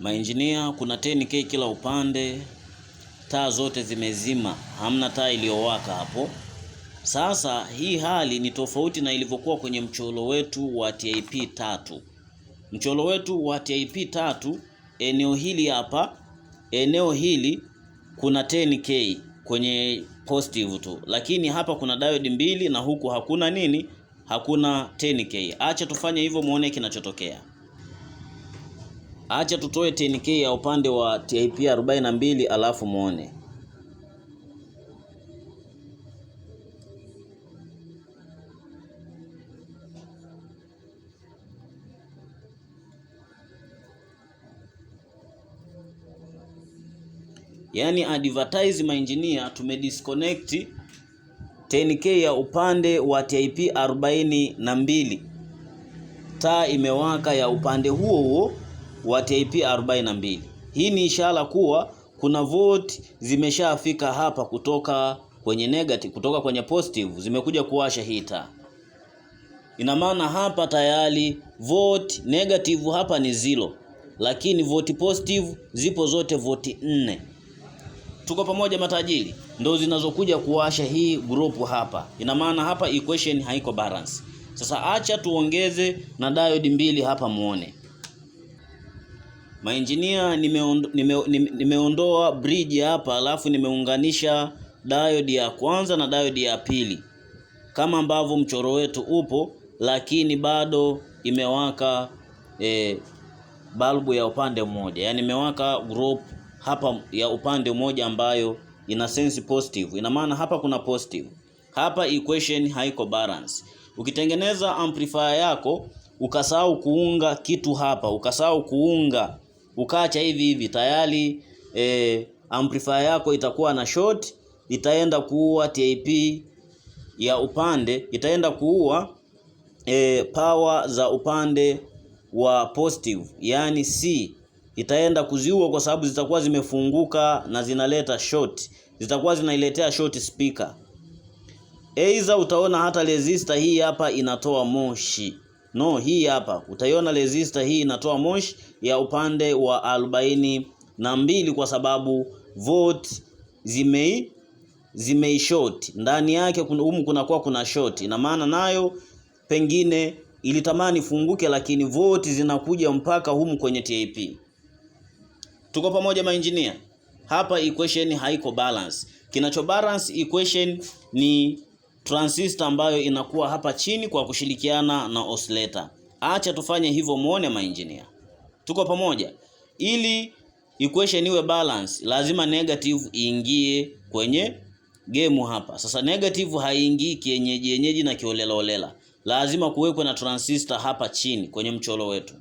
Mainjinia, kuna 10K kila upande, taa zote zimezima, hamna taa iliyowaka hapo. Sasa hii hali ni tofauti na ilivyokuwa kwenye mchoro wetu wa TIP 3. Mchoro wetu wa TIP 3, eneo hili hapa, eneo hili kuna 10K kwenye positive tu, lakini hapa kuna diode mbili na huku hakuna nini, hakuna 10K. Acha tufanye hivyo muone kinachotokea. Acha tutoe 10K ya upande wa TIP 42 alafu muone. Yaani advertise my engineer, tumedisconnect 10K ya upande wa TIP 42, taa imewaka ya upande huo huo wa TIP 42. Hii ni ishara kuwa kuna volt zimeshafika hapa kutoka kwenye negative, kutoka kwenye positive zimekuja kuwasha hii taa. Ina maana hapa tayari volt negative hapa ni zero, lakini volt positive zipo zote volt 4. Tuko pamoja matajiri? Ndo zinazokuja kuwasha hii group hapa. Ina maana hapa equation haiko balance. Sasa acha tuongeze na diode mbili hapa muone. Mainjinia, nimeondoa bridge hapa alafu nimeunganisha diode ya kwanza na diode ya pili kama ambavyo mchoro wetu upo, lakini bado imewaka balbu ya upande mmoja, yaani imewaka group hapa ya upande mmoja ambayo ina sense positive. Ina maana hapa kuna positive, hapa equation haiko balance. Ukitengeneza amplifier yako ukasahau kuunga kitu hapa, ukasahau kuunga, ukaacha hivi hivi, tayari amplifier yako itakuwa na short, itaenda kuua TIP ya upande, itaenda kuua power za upande wa positive, yani C itaenda kuziua kwa sababu zitakuwa zimefunguka na zinaleta short, zitakuwa zinailetea short speaker. Aidha utaona hata resistor hii hapa inatoa moshi. No, hii hapa utaiona resistor hii inatoa moshi ya upande wa 42 kwa sababu volt zimeishort ndani yake, humu kunakuwa kuna short. Ina maana nayo pengine ilitamani funguke, lakini volt zinakuja mpaka humu kwenye TIP. Tuko pamoja mainjinia? Hapa equation haiko balance. Kinacho balance equation ni transistor ambayo inakuwa hapa chini kwa kushirikiana na oscillator. Acha tufanye hivyo muone mainjinia. Tuko pamoja? Ili equation iwe balance, lazima negative iingie kwenye game hapa. Sasa negative haiingii kienyeji yenyeji na kiolela olela. Lazima kuwekwe na transistor hapa chini kwenye mchoro wetu.